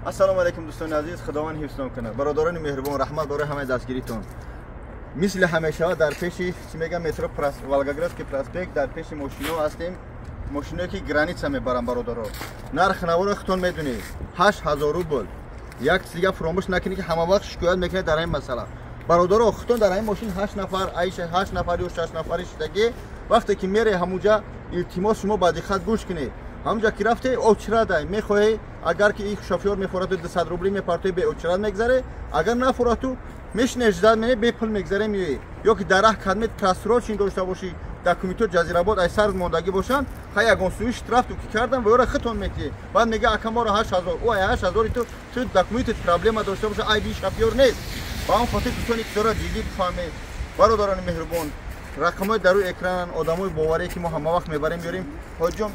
Ассалому алайкум дӯстони азиз, Худованд ҳифзтон кунад. Бародарони меҳрубон, раҳмат барои ҳамаи дастгиритон. Мисли ҳамеша дар пеши чӣ мегӯям метро Волгоградский проспект дар пеши мошино ҳастем. Мошиное ки граница мебаранд бародаро. Нарх наворо худтон медонед. 8000 рубл. Як чиз дига фуромӯш накунед ки ҳама вақт шикоят мекунед дар ин масъала. Бародаро, худтон дар ин мошин 8 нафар, айша 8 нафар ё 6 нафари шидагӣ вақте ки мере ҳамуҷа илтимос шумо ба диққат гӯш кунед. Ҳамҷа ки рафте очрада мехоҳӣ, агар ки ин шофёр мефорату 200 рубли мепартои бе очрад мегзаре, агар нафорату мешине ждать мене бе пул мегзаре меоӣ. Ё ки дар раҳ кадмет просрочен дошта бошӣ, документҳо ҷазирабод ай сар мондагӣ бошанд, ха ягон сӯи штраф ту ки кардан ва ёра хитон метиҳӣ. Баъд мега ака моро 8000, ӯ ай 8000 ту документат проблема дошта боша, айби шофёр нест. Ба он хотир дӯстони чизоро ҷиддӣ бифаҳмед. Бародарони меҳрубон, рақамҳои дар рӯи экран, одамои боварие ки мо ҳама вақт мебарем меорем. Ҳоҷиҷон,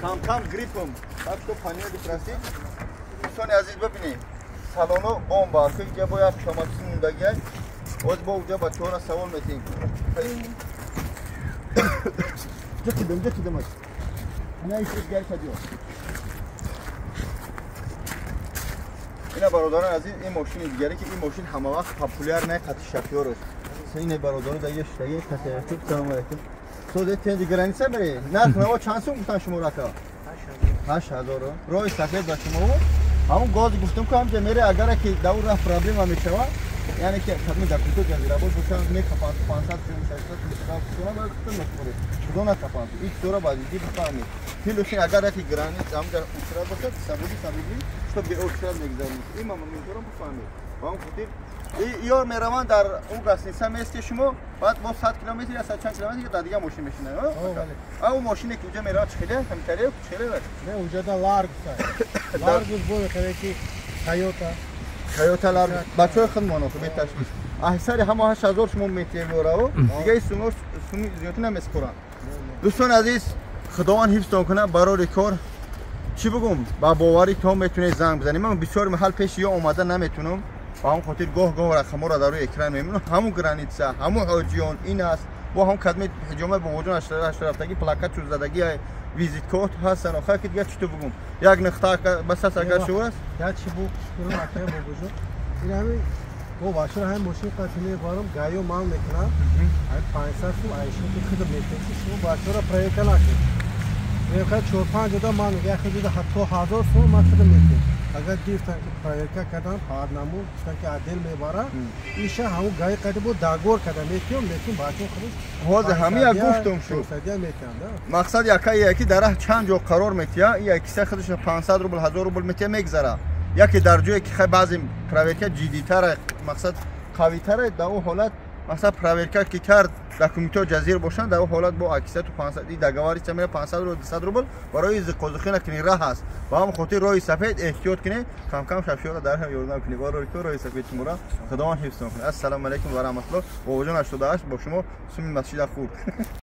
кам-кам гриппом, так что паниёди прости. Дӯстони азиз, бибинед, салоно бомба, ки ҷа бо як шамачизи мондагиай. Боз бо уҷа бачаҳоро савол метиҳем. Ҷа кидем, ина ишгар кадиё. Ина бародарони азиз, ин мошини дигаре ки ин мошин ҳама вақт популяр не қати шофёраш. Ине бародаро дар шидаги касе. Салом алайкум. Созе тенди граница мере. Нарх наво чанд сум гуфтан шумо рака? 8000. Роҳи сафед ба шумо. Ҳамон газ гуфтам ки ҳамҷа мере, агар ки дар он раҳ проблема мешава, яъне ки кадми документҳо ҷазирабод бошанд, мекапанд 500 сум, 600 сум, сум, бояд худтон мехӯред. Худо накапанд. Ин чизоро ба ҷиддӣ бифаҳмед. Плюс агар яке граница ҳамҷа очрад бошад, сабуди что бе очрад мегзаред. Ин моментҳоро бифаҳмед. Ба он хотир ё мераванд дар он гостиница месте шумо, баъд бо 100 километр ё 100 чанд километр дар дигар мошин мешинед. А он мошине ки уҷа меравад чӣ хеле? Ҳамтаре чӣ хеле? Не, уҷа да Ларгус. Ларгус бо хеле ки Тойота. Тойота Ларгус. Бачаҳои худмон охи беташвиш. Аҳсари ҳама 8000 шумо метиёрао, дига ин суммо суми зиёдӣ намесупоранд. Дӯстони азиз, Худованд ҳифзтон кунад барори кор. Чӣ бигӯм, ба боварӣ то метунед занг бизанед. Ман бисёр маҳал пеши ё омада наметунам. Ба ҳамон хотир гоҳ-гоҳ рақамҳоро дар рӯи экран мемонам. Ҳамун граница, ҳамун ҳоҷиён ин аст. Бо ҳам кадми ҳиҷома бобоҷон рафтагӣ, плакат чӯзадагӣ, визиткод ҳастан. Охир ки дигар чӣ ту бигӯм? Як нуқта бас аст агар шумо аст. Як чӣ бу акай бобоҷон. Ин ҳамин бо бачаҳо ҳамин мошин қати мебарам, гайё ман мекунам. Ай 500 сум айшоти худам метем ки шумо бачаҳоро проверка накунед. Мехоҳад 4-5 одам ман як ҷода ҳатто 1000 сум ман худам метем. Агар гирифтан ки проверка кардан, парнаму гуфтан ки отдел мебара, иша ҳамун гаи қади бо договор карда метиём, лекин бачаҳо худаш ҳозир ҳамин як гуфтум шуд. Мақсад яка яки дар раҳ чанд ҷо қарор метия, ин якиса худаш 500 рубл, 1000 рубл метия мегзара. Яке дар ҷое ки баъзе проверка ҷиддитара, мақсад қавитара, дар он ҳолат мақсад проверка ки кард, документҳо ҷазир бошанд, дар он ҳолат бо акисату 500 и договорица мера 500 рубл, 200 рубл барои зиқозиқӣ накунӣ раҳ аст. Ба ҳамон хотир роҳи сафед эҳтиёт кунед, кам-кам шофёрро дар ҳам ёрдам кунед. Барои ки роҳи сафед шуморо Худованд ҳифзтон кунад. Ассалому алайкум ва раҳматуллоҳ. Бобоҷон 88 бо шумо суми масҷида хурд.